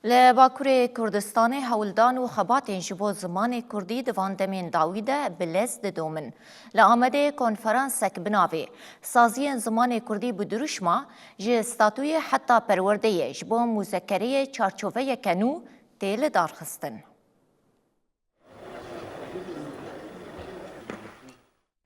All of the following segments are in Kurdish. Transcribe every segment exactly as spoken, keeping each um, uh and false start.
Li Bakurê Kurdistanê hewldan û xebatên ji bo zimanê kurdî di van demên dawî de bi lez didomin. Li Amedê konferansek bi navê Saziyên Zimanê Kurdî bi Dirûşma ji Statûyê Heta Perwerdeyê ji bo Muzekereyê Çarçoveyeke Nû tê lidarxistin.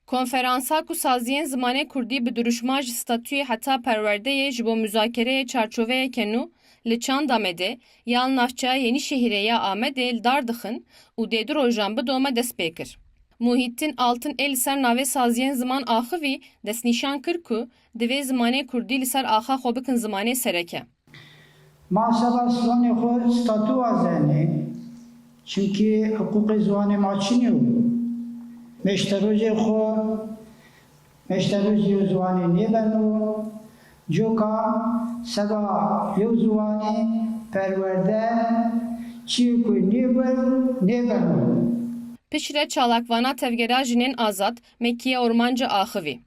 Konferansa ku saziyên zimanê kurdî bi dirûşma ji statûyê heta perwerdeyê ji bo muzakereyê çarçoveyeke nû li Çandamedê ya li navçeya Yenîşehîrê ya Amedê li dar dixin û dê du rojan bidome dest pê kir. Muhîttin Altın ê li ser navê saziyên ziman axivî destnîşan kir ku divê zimanê kurdî li ser axa xwe bikin zimanê sereke. Ma seba ziwanê xwe statû wazenê, çimkî hiqûqê ziwanê ma çinî yo. Mêşterojê xwe, mêşterojê yo ziwanê nêbeno, coka seba yo ziwanê perwerde çiyê ku nêbû, nêbeno. Piştre çalakvana Tevgera Jinên Azad Mekiye Ormancî axivî.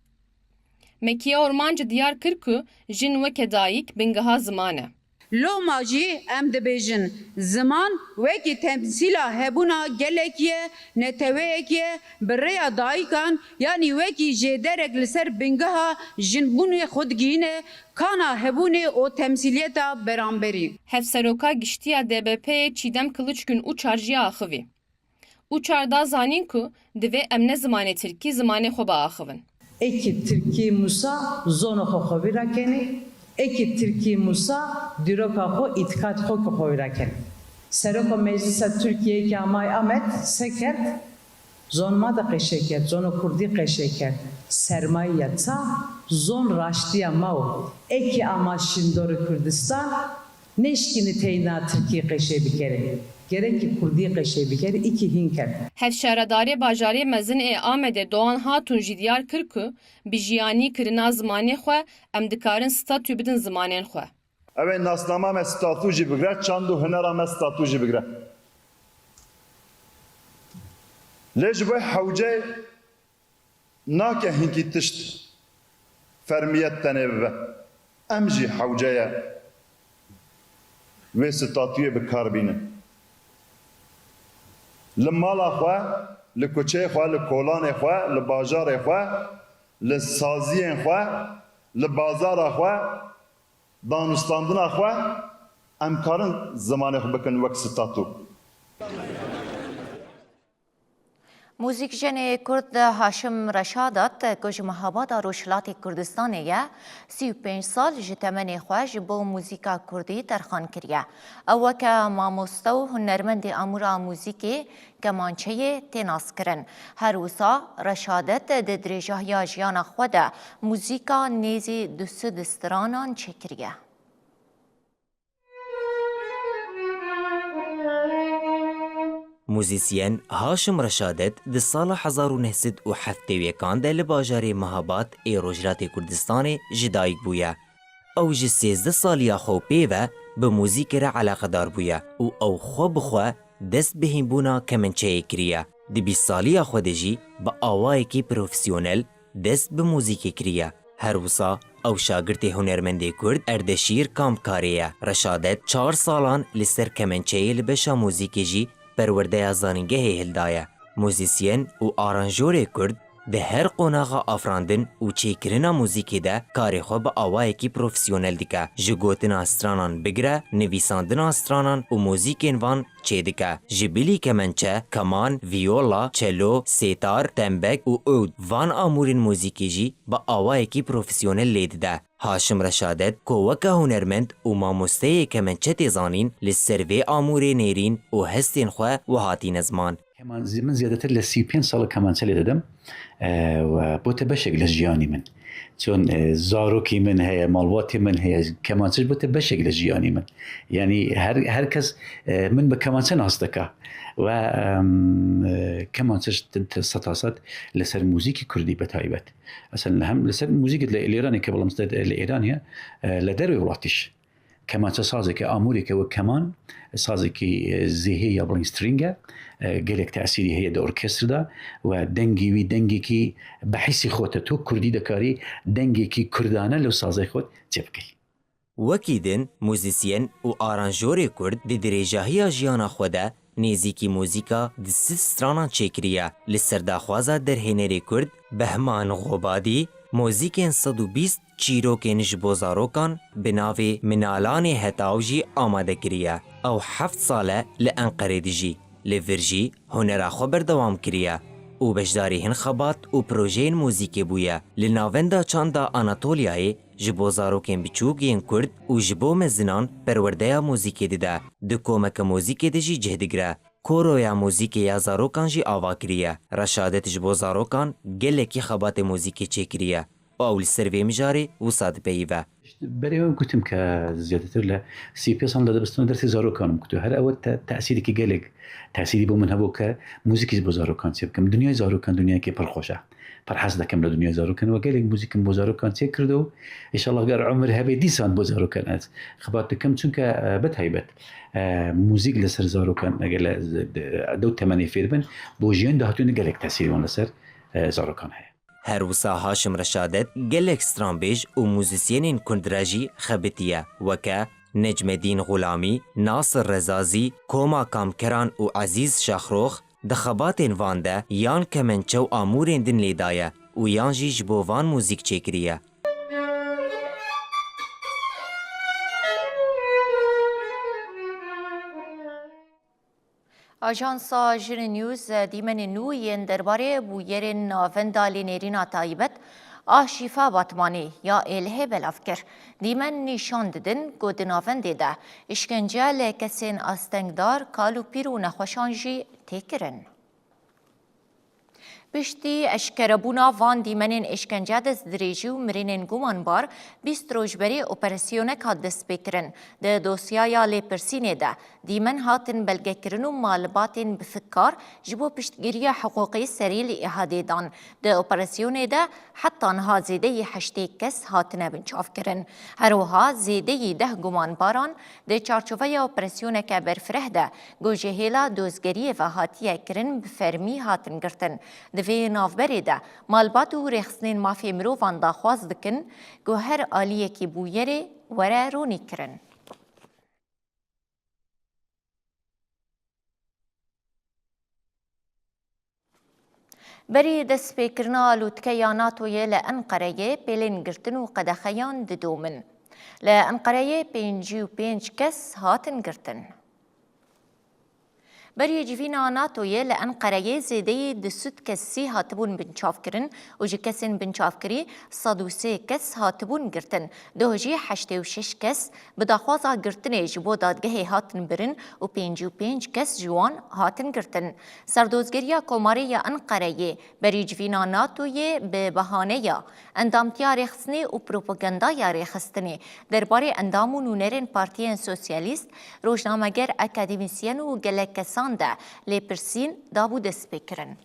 Mekiye Ormancî diyar kir ku jin weke dayik bingeha ziman e. Loma jî em dibêjin, ziman wekî temsîla hebûna gelekî ye, neteweyekî ye, bi rêya dayikan, yanî wekî jêderek li ser bingeha jinbûnê xwe digihîne, kana hebûnê û temsîliyeta beramberî. Hevseroka Giştî ya D B P'yê Çîdem Kılıçgün Uçar jî axivî. Uçar da zanîn ku divê em ne zimanê tirkî zimanê xwe biaxivin. Eke tirkî musa zonê xwe xwe vîra kenê, eke tirkî musa dîroka xwe, îtîqat xwe ki xwe vîra kenê. Seroka Meclisa Tirkiyeyê ki amay Amed se kerd, zon ma de qeşe kerd, zona kurdî qeşe kerd. Sermayeya ça zon raştiya ma o. Eke ama şindorê Kurdistan, neşkînî teyna tirkî qeşê bikerê. Gerekî kurdî qeşê bikerê, îkî hîn kerd. Hevşaredarê bajarê mezin ê Amedê Doğan Hatun jî diyar kir ku bi jiyanî kirina zimanê xwe em dikarin statû bidin zimanên xwe. Ew ê nasnama me statû jî bigre, çand û hunera me statû jî bigre. Lê ji bo hewce nake hinkî tişt fermiyet tenê bibe. Em jî hewce ye wê statuyê bi kar bînin. Li mala xwe, li kuçeyê xwe, li kolanê xwe, li bajarê xwe, li saziyên xwe, li bazara xwe, danûstandina xwe, em karin zimanê xwe bikin wek statu. Muzîkjenê Kurd Haşim Reşadat, ku ji Mehabada Rojhilatê Kurdistanê ye, sî û pênc sal ji temenê xwe ji bo muzîka kurdî terxan kiriye. Ew weke mamoste û hunermendê amûra muzîkê, kemançeyê, tê naskirin. Her wisa Reşadet di dirêjahiya jiyana xwe de muzîka nêzî du sed stranan çêkiriye. Muzîsyen Haşim Reşadet di sala hezar û neh sed û heftê û yekan de li bajarê Mehabad ê Rojhilatê Kurdistanê ji dayik bûye. Ew ji sêzdeh saliya xwe û pê ve bi muzîkê re eleqedar bûye û ew xwe bi xwe dest bi hînbûna kemençeyê kiriye. Di bîst saliya xwe de jî bi awayekî profesyonel dest bi muzîkê kiriye. Her wisa ew şagirtê hunermendê Kurd Erdeşîr Kampkarê ye. Reşadet çar salan li ser kemençeyê li beşa muzîkê jî perwerdeya zanîngehê hildaye. Muzîsyen û aranjorê Kurd di her qonaxa afirandin û çêkirina muzîkê de karê xwe bi awayekî profesyonel dike. Ji gotina stranan bigire, nivîsandina stranan û muzîkên van çêdike. Ji bilî kemençe, keman, vîyola, çelo, sêtar, tembek û ûd, van amûrên muzîkê jî bi awayekî profesyonel lê dide. Haşim Reşadet, ku weke hunermend û mamosteyê kemençe tê zanîn, li ser vê amûrê nêrîn û hestên xwe wiha tîne ziman. Keman, min zêdetir li sî û pênc sal kemançe lê didim. E, we bote beşek li jiyanî min. Çon, e, zarokî min heye, malbatê min heye, kemançe ji bote beşek li jiyanî min. Yanî her, her kes, e, min bi kemançe nas dike. We, em, e, kemançe ji te, te seta sed li ser muzîkî kurdî bi taybet. Eslên hem li ser muzîkê li, li Îranê ke, bela min li Îranê ye, e, li dervê welatî jî. Kemançe sazeke, amûreke wek keman, sazekî, e, zêhê ya bilin string e, e, gelek tesîrî heye di orkestra de û dengê wî dengekî bi hîsî xwe te, tu kurdî dikarî dengekî kurdane li sazê xwe çêbikî. Wekî din, muzîsyen û aranjorê Kurd di dirêjahiya jiyana xwe de nêzîkî muzîka di sed stranan çêkiriye. Li ser daxwaza derhênerê Kurd Behman Xobadî, muzîkên sed û bîst çîrokên ji bo zarokan bi navê Minalanê Hetaw jî amade kiriye. Ew heft sal e li Enqerê dijî. Li vir jî hunera xwe berdewam kiriye û beşdarî hin xebat û projeyên muzîkê bûye. Li Navenda Çanda Anatoliyayê ji bo zarokên biçûk yên Kurd û ji bo mezinan perwerdeya muzîkê dide. Di komeke muzîkê de jî cih digire. Koroya muzîkê ya zarokan jî ava kiriye. Reşadet ji bo zarokan gelekî xebatê muzîkê çêkiriye û ew li ser vê mijarê wisa dipeyive. Berê ew gotim ke zêdetir li sî pênc sal li dibistana dersê zarokan im kutiyo. Her ew te-, tesîrekî gelek tesîrî bo min hebû ke muzîkî ji bo zarokan çê bikim. Dinyayê zarokan dinyayekî pir xweş e. Pir hez dikim li dinyayê zarokan. We gelek muzîk min bo zarokan çê kirdo. Înşallah ger umir hebe dîsan bo zarokan ez xebat dikim. Çunke, e, bi taybet, e, muzîk li ser zarokan, eger li, de, dew temenê fêr bin, bo jiyên dahatûyê gelek tesîrî wan li ser, e, zarokan heye. Her wisa Haşim Reşadet gelek stranbêj û muzîsyenên Kurd re jî xebitiye, weke Necmedîn Xulamî, Nasir Rezazî, Koma Kamkeran û Ezîz Şaxrox, di xebatên van de yan kemençe û amûrên din lê daye û yan jî ji bo van muzîk çêkiriye. Ajansa Jin News dîmenên nû yên derbarê bûyerên navenda lênêrîna taybet a Şîfa Batmanî ya Êlihê belav kir. Dîmen nîşan didin ku di navendê de îşkence li kesên astengdar, kal û pîr û nexweşan jî tê kirin. Piştî eşkerebûna van dîmenên êşkence, destdirêjî û mirinên gumanbar, bîst roj berê operasyonek hat destpêkirin. Di dosyaya lêpirsînê de dîmen hatin belgekirin û malbatên bifikkar ji bo piştgiriya hiqûqî serî li îhadê dan. Di operasyonê de heta niha zêdeyî heştê kes hatine binçavkirin. Her wiha zêdeyî deh gumanbaran di çarçoveya operasyoneke berfireh de ku ji hêla dozgeriyê ve hatiye kirin, bi fermî hatin girtin. Di vê navberê de malbat û rêxistinên mafê mirovan daxwaz dikin ku her aliyekî bûyerê were ronîkirin. Berî destpêkirina lûtkeya NATOyê li Enqereyê pêlên girtin û qedexeyan didomin. Li Enqereyê pêncî û pênc kes hatin girtin. Berî civîna NATOyê li Enqereyê zêdeyî du sed kesî hatibûn binçavkirin û ji kesên binçavkirî sed û sê kes hatibûn girtin. Doh jî heştê û şeş kes bi daxwaza girtinê ji bo dadgehê hatin birin û pêncî û pênc kes ji wan hatin girtin. Serdozgeriya Komarê ya Enqereyê berî civîna NATOyê bi bahaneya endamtiya rêxistinê û propagandaya rêxistinê derbarê endam û nûnerên partiyên sosyalîst, rojnameger, akademîsyen û gelek kesan de lêpirsîn dabû destpêkirin.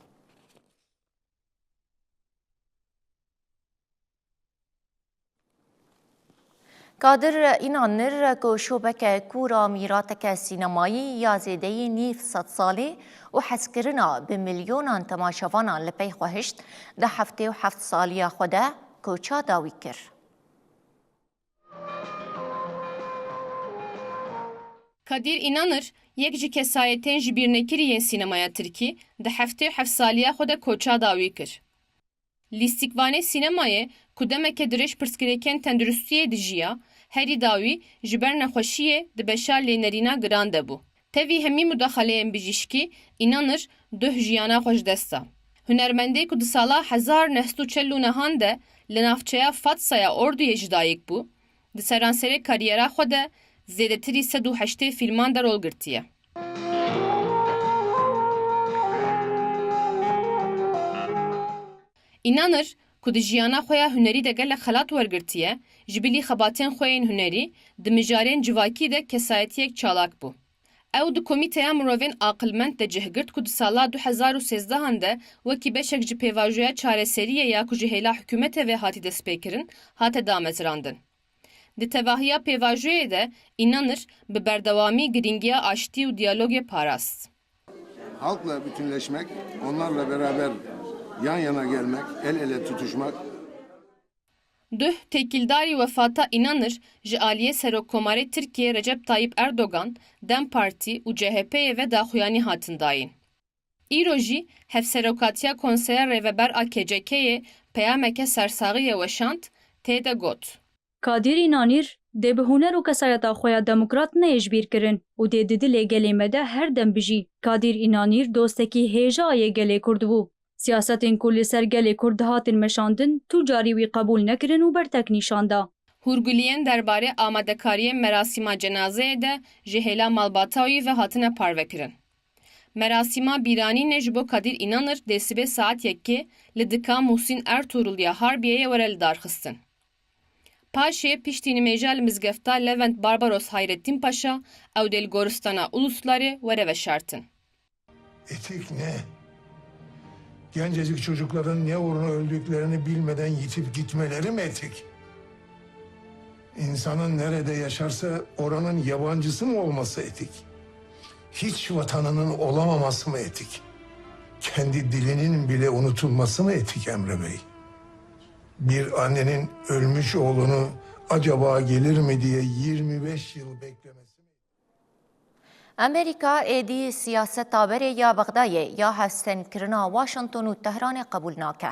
Kadir Înanir ku şopeke kûr a mîrateke sînemayî ya zêdeyî nîv sedsalî û hezkirina bi milyonan temaşevanan li pey xwe hişt, di heftê û heft saliya xwe de koça dawî kir. Kadir Înanir yek ji kesayetên ji bîr nekirî yên sînemaya tirkî di heftê û heft saliya xwe de koça dawî kir. Lîstikvanê sînemayê ku demeke dirêj pirsgirêkên tenduristiyê dijiya, herî dawî ji ber nexweşiyê di beşa lênerîna giran de bû. Tevî hemî mudaxaleyên bijîşkî, Înanir duh jiyana xwe ji dest da. Hunermendê ku di sala hezar neh sed û çel û nehan de li navçeya Fatsa ya Orduyê ji dayik bû, di seranserê kariyera xwe de zêdetirî sed û heştê fîlman de rol girtiye. Înanir ku di jiyana xwe ya hunerî de gelek xelat wergirtiye, ji bilî xebatên xwe yên hunerî di mijarên civakî de kesayetiyek çalak bû. Ew di Komîteya Mirovên Aqilmend de cih girt ku di sala du hezar û sêzdehan de wekî beşek ji pêvajoya çareseriyê ya ku ji hêla hikûmetê ve hatî destpêkirin, hate damezrandin. Di tevahiya pêvajoyê de Înanir bi berdewamî girîngiya aştî û diyalogê parast. Halkla bütünleşmek, onlarla beraber yan yana gelmek, el ele tutuşmak. Duh têkildarî wefata Înanir ji aliyê Serokkomarê Tirkiyê Recep Tayyip Erdogan, dem Partî û C H P'yê ve daxuyanî hatin dayîn. Îro jî Hevserokatiya Konseya Rêveber a K C K'yê peyameke sersaxiyê weşand, tê de got. Kadîr Înanîr dê bi huner û kesayeta xwe ya demokrat neyê ji bîr kirin û dê di dilê gelê me de her dem bijî. Kadîr Înanîr dostekî hêja yê gelê Kurd bû. Siyasetên ku li ser gelê Kurd dihatin meşandin, tu carî wî qebûl nekirin û bertek nîşan da. Hûrguliyên derbarê amadekariyên merasîma cenazeyê de ji hêla malbata wî ve hatine parvekirin. Merasîma bîranînê ji bo Kadîr Înanir dê sibê saet yekê li dika Muhsîn Ertuğrul ya Harbiye'yê were lidarxistin. Paşê piştî nimêja li mizgefta Levent Barbaros Hayrettin Paşa ew dê li Goristana Uluslarê were veşartin. Etik ne? Gencecik çocukların ne uğruna öldüklerini bilmeden yitip gitmeleri mi etik? İnsanın nerede yaşarsa oranın yabancısı mı olması etik? Hiç vatanının olamaması mı etik? Kendi dilinin bile unutulması mı etik Emre Bey? Bir annenin ölmüş oğlunu acaba gelir mi diye yirmi beş yıl beklemesi mi? Amerîka êdî siyaseta berê ya Bexdayê ya hevsengkirina Washington û Tehranê qebûl nake.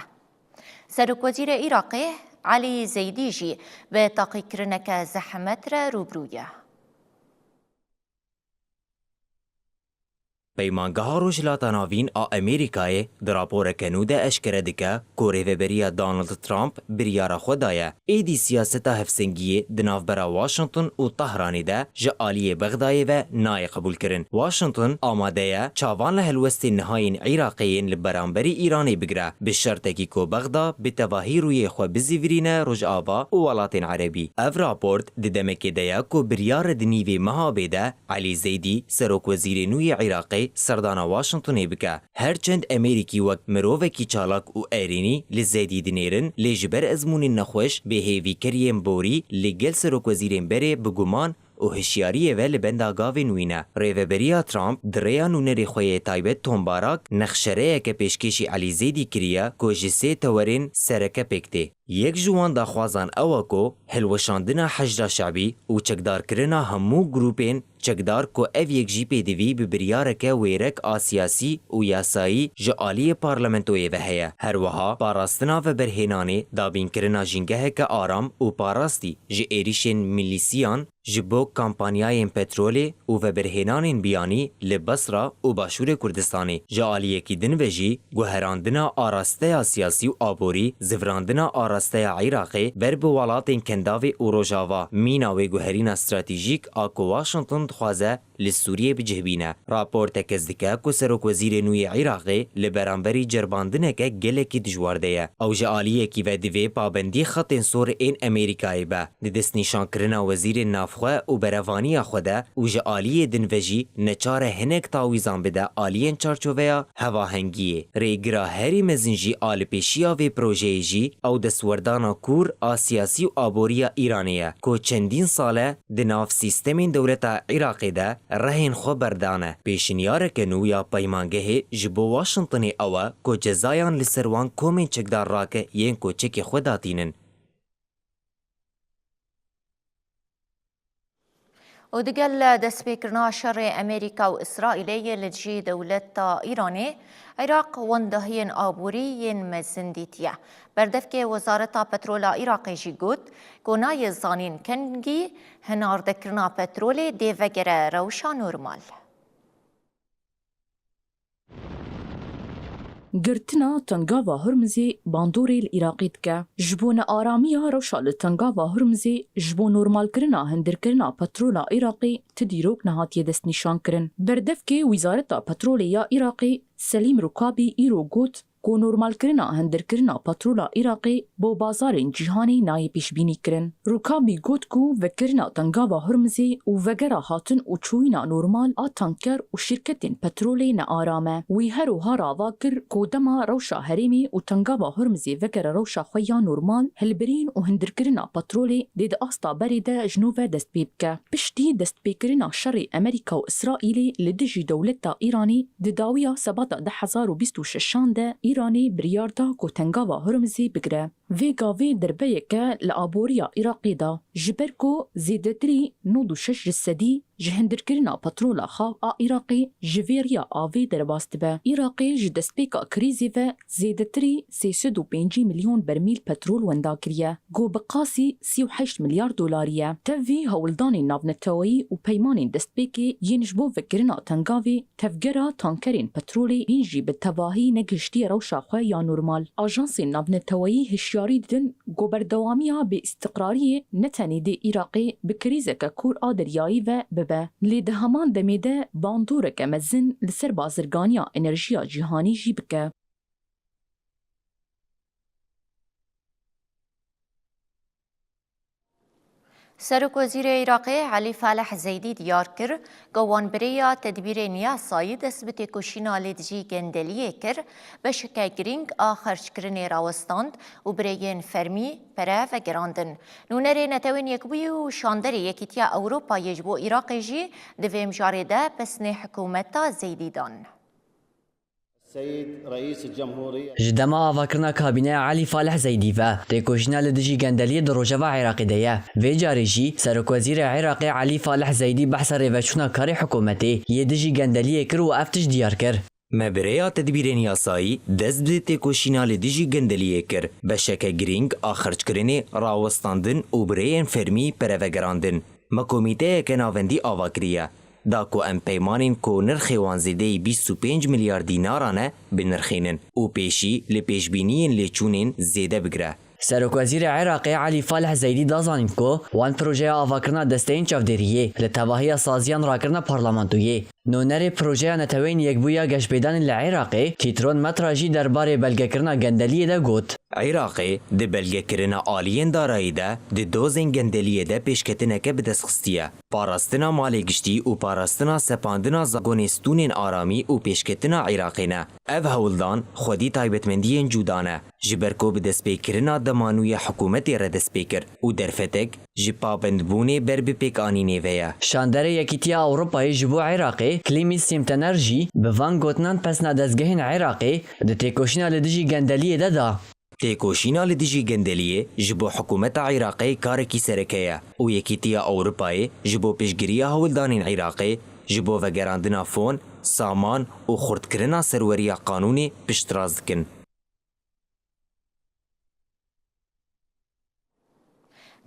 Serokwezîrê Iraqê Elî Zeydî jî bi taqîkirineke zehmet re rûbirû ye. Peymangeha Rojhilata Navîn a Amerîkayê di raporeke nû de eşkere dike ku rêveberiya Donald Trump biryara xwe daye, êdî siyaseta hevsengiyê di navbera Washington û Tahranê de ji aliyê Bexdayê ve nayê qebûlkirin. Washington amade ye çavan li helwestên niha yên Iraqê yên li beramberî Îranê bigire, bi şertekî ku Bexda bi tevahî rûyê xwe bizîvirîne Rojava û welatên Erebî. Ev raport di demekê de ye ku biryar e di nîvê meha bê de Elî Zeydî, serokwezîrê nû yê Iraqê, serdana Washingtonê bike. Her çend Amerîkî wek mirovekî çalak û erênî li Zeydî dinêrin, lê ji ber ezmûnên nexweş, bêhêvîkeriyên borî li gel serokwezîrên berê bi guman û hişyariyê ve li benda gavên wî ne. Rêveberiya Trump di rêya nûnerê xwe yê taybet Tom Barak nexşereyeke pêşkêşî Elî Zeydî kiriye ku ji sê tewerên sereke pêk tê. Yek ji wan daxwazan ew e ku hilweşandina Hişda Şebî û çekdarkirina hemû grûpên çekdar ku ev yek jî pêdivî bi biryareke wêrek a siyasî û yasayî ji aliyê parlamentoyê ve heye. Her wiha parastina veberhênanê, dabînkirina jîngeheke aram û parastî ji êrîşên milîsiyan ji bo kampanyayên petrolê û veberhênanên biyanî li Basra û Başûrê Kurdistanê. Ji aliyekî din ve jî guherandina arasteya siyasî û aborî, zivirandina arasteya Iraqê ber bi welatên Kendavê û Rojava, mîna wê guherîna stratejîk a ku Washington dixwaze li Sûriyê bi cih bîne. Rapor tekez dike ku serokwezîrê nû yê Iraqê li beramberî ceribandineke gelekî dijwar de ye. Ew ji aliyekî ve divê pabendî xetên sor ên Amerîkayê be. Di destnîşankirina wezîrên navxwe û berevaniya xwe de û ji aliyê din ve jî neçar e hinek tawîzan bide aliyên çarçoveya hevahengiyê. Rêgira herî mezin jî a li pêşiya vê projeyê jî ew destwerdana kûr a siyasî û aboriya Îranê ye ku çendîn sal e di nav sîstemên dewleta Iraqê de rehên xwe berdane. Pêşinyareke nû ya peymangehê ji bo Washingtonê ew e ku cezayan li ser wan komên çekdar rake yên ku çekê xwe datînin. Û digel destpêkirina şerê Amerîka û Îsraîlê yê li dijî dewleta Îranê, Iraq wendahiyên aborî yên mezin dîtiye. Berdevkê Wezareta Petrola Iraqê jî got ku nayê zanîn kengî hinardekirina petrolê dê vegere rewşa normal. Girtina Tengava Hurmizê bandorê li Iraqê dike. Ji bo nearamiya rewşa li Tengava Hurmizê, ji bo normalkirina hindirkirina petrola Iraqê ti dîrok nehatiye destnîşankirin. Berdevkê Wizareta Petrolê ya Iraqê Selîm Rukabî îro got ku normalkirina hindirkirina petrola Iraqê bo bazarên cîhanê nayê pêşbînîkirin. Rûkabî got ku vekirina Tengava Hurmizê û vegera hatin û çûyîna normal a tanker û şîrketên petrolê nearam e. Wî her wiha rava kir ku dema rewşa herêmê û Tengava Hurmizê vegere rewşa xwe ya normal, hilbirîn û hindirkirina petrolê dê di asta berê de ji nû ve dest pê bike. Piştî destpêkirina şerê Amerîka û Îsraîlê li dijî dewleta Îranê di dawiya sebata du hezar û bîst û şeşan de, Îranê biryar da ku Tengava Hurmizê bigire. Vê gavê dirbeyeke li aboriya Iraqê da, ji ber ku zêdetirî nod û şeş ji sedî ji hindirkirina petrola xav a Iraqê ji vê riya avê derbas dibe. Iraqê ji destpêka krîzê ve zêdetirî sê sed û pêncî milyon bermîl petrol wenda kiriye, ku bi qasî sî û heşt milyar dolarî ye. Tev vî hewldanên navneteweyî û peymanên destpêkê yên ji bo vekirina tengavê tevgera tankerên petrolê hîn jî bi tevahî negihiştiye rewşa xwe ya normal. Ajansên navneteweyî hişyarî didin ku berdewamiya bêîstiqrariyê ne tenê dê Iraqê bi krîzeke kûr a deryayî ve bibe, lê di heman demê de bandoreke mezin li ser bazirganiya enerjiya cîhanî jî bike. Serokwezîrê Iraqê Elî Faleh Zeydî diyar kir, ku wan bi rêya tedbîrên yasayî dest bi têkoşîna li dijî gendeliyê kir, beşeke girîng a xerckirinê rawestand û bi rêyên fermî pere vegerandin. Nûnerê Netewên Yekbûyî û şanderê Yekîtiya Ewropayê ji bo Iraqê jî di vê mijarê de pesnê hikûmeta Zeydî dan. Ji dema avakirina kabîneya Elî Faleh Zeydî ve, têkoşîna li dijî gendeliyê di rojeva Iraqê de ye. Vê carê jî Serokwezîrê Iraqê Elî Faleh Zeydî behsa rêveçûna karê hikûmetê yê dijî gendeliyê kir û ev tişt diyar kir. Me bi rêya tedbîrên yasayî dest bi têkoşîna li dijî gendeliyê kir. Beşeke girîng a xerckirinê rawestandin û bi rêyên fermî perevegerandin. Me komîteyeke navendî ava kiriye, da ku em peymanên ku nirxê wan zêdeyî bîst û pênc milyar dînaran e binirxînin û pêşî li pêşbîniyên lêçûnên zêde bigire. Serokwezîrê Iraqê Elî Faleh Zeydî da zanîn ku wan projeya avakirina desteyên çavdêriyê li tevahiya saziyan rakirina parlamentoyê. Nûnerê Projeya Neteweyên Yekbûyî ya Geşpêdanê li Iraqê Kîtron Metra jî derbarê belgekirina gendeliyê de got. Iraqê di belgekirina aliyên darayî de di dozên gendeliyê de pêşketineke bi dest xistiye. Parastina malê giştî û parastina sepandina zagonê stûnên aramî û pêşketina Iraqê ne. Ev hewldan xwedî taybetmendiyên cuda ne, ji ber ku bi destpêkirina dema nû ya hikûmetê re dest pê kir û derfetek ji pabendbûnê ber bi pêkanînê ve ye. Şanderê Yekîtiya Ewropayê ji bo Iraqê Clemens Simtener jî bi van gotinan pesna dezgehên Iraqê di têkoşîna li dijî gendeliyê de da. Têkoşîna li dijî gendeliyê ji bo hikûmeta Iraqê karekî sereke ye û Yekîtiya Ewropayê ji bo piştgiriya hewldanên Iraqê ji bo vegerandina fon, saman û xurtkirina serweriya qanûnê piştrast dikin.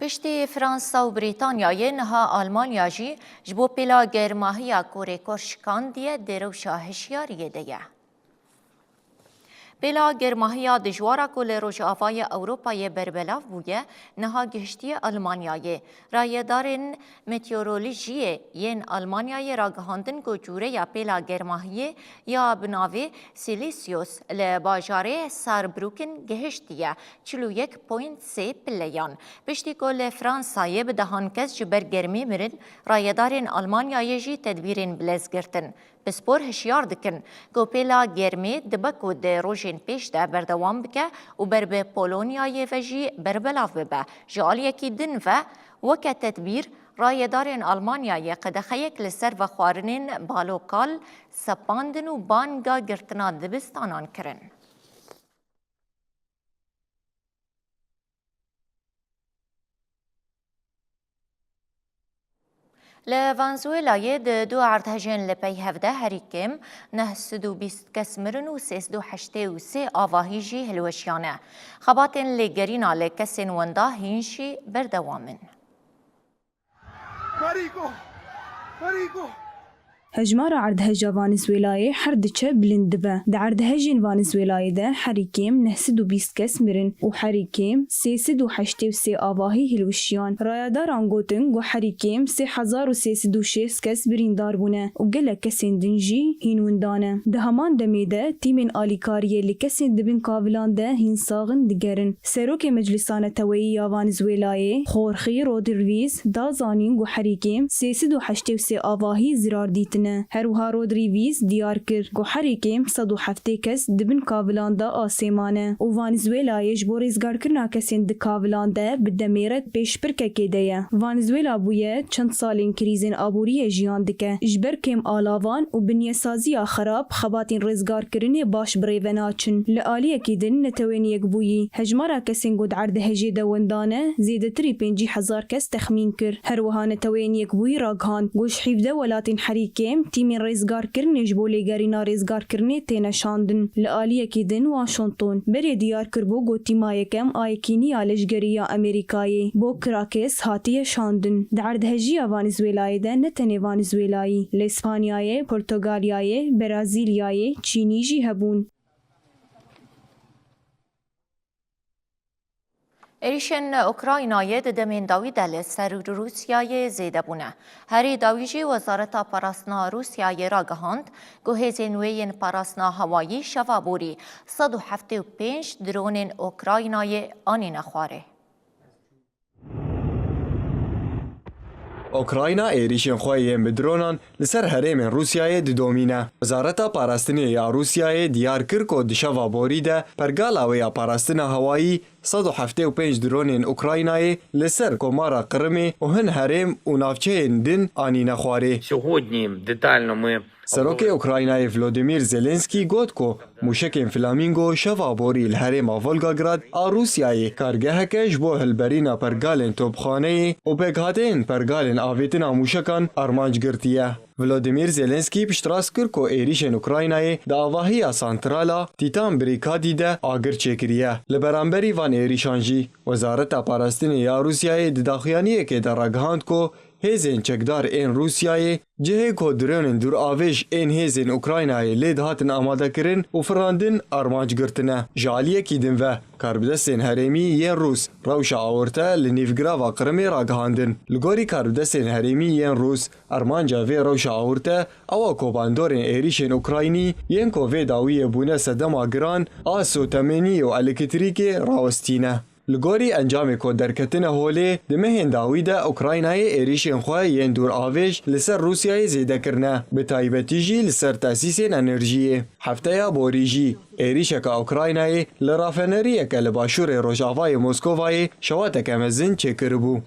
Piştî Fransa û Brîtanyayê niha Almanya jî ji bo pêla germahiya ku rêkor şikandiye di rewşa hişyariyê de ye. Pêla germahiya dijwara ku li Rojavayê Ewropayê berbelav bûye, niha gihiştiye Almanyayê. Rayedarên meteorolojiyê yên Almanyayê ragihandin ku cûreya pêla germahiyê ya bi navê Celsius li bajarê Saarbrücken gihiştiye çil û yek point sê pileyan. Piştî ku li Fransayê bi dehan kes ji ber germê mirin, rayedarên Almanyayê jî tedbîrên bilez girtin. Pispor hişyar dikin ku pêla germê dibe ku di rojên pêş de berdewam bike û ber bi Polonyayê ve jî berbelav bibe. Ji aliyekî din ve, weke tedbîr, rayedarên Almanyayê qedexeyek li ser vexwarinên balokal sepandin û banga girtina dibistanan kirin. Li Venezuelayê di du erdhejên li pey hev de herî kêm neh sed û bîst kes mirin û sê sed û heştê û sê avahî jî hilweşiyane. Xebatên lêgerîna li kesên wenda hîn jî berdewam in. Hejmara erdheja Venezuelayê her diçe bilind dibe. Di erdhejên Venezuelayê de herî kêm neh sed û bîst kes mirin û herî kêm sê sed û heştê û sê avahî hilwişiyan. Rayedaran gotin ku herî kêm sê hezar û sê sed û şêst kes birîndar bûne û gelek kesên din jî hîn winda ne. Di heman demê de tîmên alîkariyê li kesên di bin kavilan de hîn sax in digerin. Serokê Meclisa Neteweyî ya Venezuelayê, Jorge Rodriguez, da zanîn ku herî kêm sê sed û heştê û sê avahî zirar dîtin. ne. Her wiha Rodrî Vîz diyar kir ku herî kêm sed û heftê kes di bin kavilan de asê mane û Venezuelayê ji bo rêzgarkirina kesên di kavilan de bi demê re pêşbirkekê de ye. Venezuela bûye çend salên krîzên aboriyê jiyan dike. Ji ber kêm alavan û binyesaziya xerab, xebatên rêzgarkirinê baş bi rê ve naçin. Li aliyekî din Netewên Yekbûyî hejmara kesên ku di erdhejê de winda ne, zêdetirî pêncî hezar kes texmîn kir. Her wiha Neteweyên Yekbûyî ragihand ku ji hevdeh welatên herî kêm tîmên rêzgarkirinê ji bo lêgerîna rêzgarkirinê têne şandin. Li aliyekî din Washington berê diyar kiribû ku tîma yekem a yekînî ya leşkerî ya Amerîkayê bo Caracas hatiye şandin. Di erdhejiya Venezuelayê de ne tenê Venezuelayî, li Spanyayê, Portugalyayê, Brazîlyayê, Çînî jî hebûn. Êrîşên Ukraynayê di demên dawî de li ser Rûsyayê zêde bûne. Herî dawî jî Wezareta Parastina Rûsyayê ragihand ku hêzên wê yên parastina hewayî şeva borî sed û heftê û pênc dronên Ukraynayê anîne xwarê. Ukrayna êrîşên xwe yên bi dronan li ser herêmên Rûsyayê didomîne. Wezareta Parastinê ya Rûsyayê diyar kir ku di şeva borî de pergala wê ya parastina hewayî sed û heftê û pênc dronên Ukraynayê li ser komara Qirimê û hin herêm û navçeyên din anîne xwarê. Сьогодні детально ми Serokê Ukraynayê Volodymyr Zelensky got ku mûşekên Flamingo şeva borî li herêma Volgograd a Rûsyayê kargeheke ji bo hilberîna pergalên topxaneyê û pêkhateyên pergalên avêtina mûşekan armanc girtiye. Volodymyr Zelensky piştrast kir ku êrîşên Ukraynayê di avahiya santrala Titan Brikadi de agir çêkiriye. Li beramberî van êrîşan jî, Wezareta Parastinê ya Rûsyayê di daxuyaniyekê de ragihand ku hêzên çekdar ên Rûsyayê cihê ku dronên dûravêj ên hêzên Ukraynayê lê dihatin amadekirin û firandin armanc girtine. Ji aliyekî din ve, karbidestên herêmî yên Rûs rewşa awirte li nîvgirava Qirimê ragihandin. Li gorî karbidestên herêmî yên Rûs, armanca vê rewşa awirte ew e ku bandorên êrîşên Ukraynî yên ku vê dawiyê bûne sedema giran a sotemenî û elektrîkê rawestîne. Li gorî encamê ku derketine holê, di mehên dawî de Ukraynayê êrîşên xwe yên dûravêj li ser Rûsyayê zêde kirine, bi taybetî jî li ser tesîsên enerjiyê. Hefteya borî jî êrîşeke Ukraynayê li rafeneriyeke li başûrê rojavayê Moskovayê şewateke mezin çêkiribû.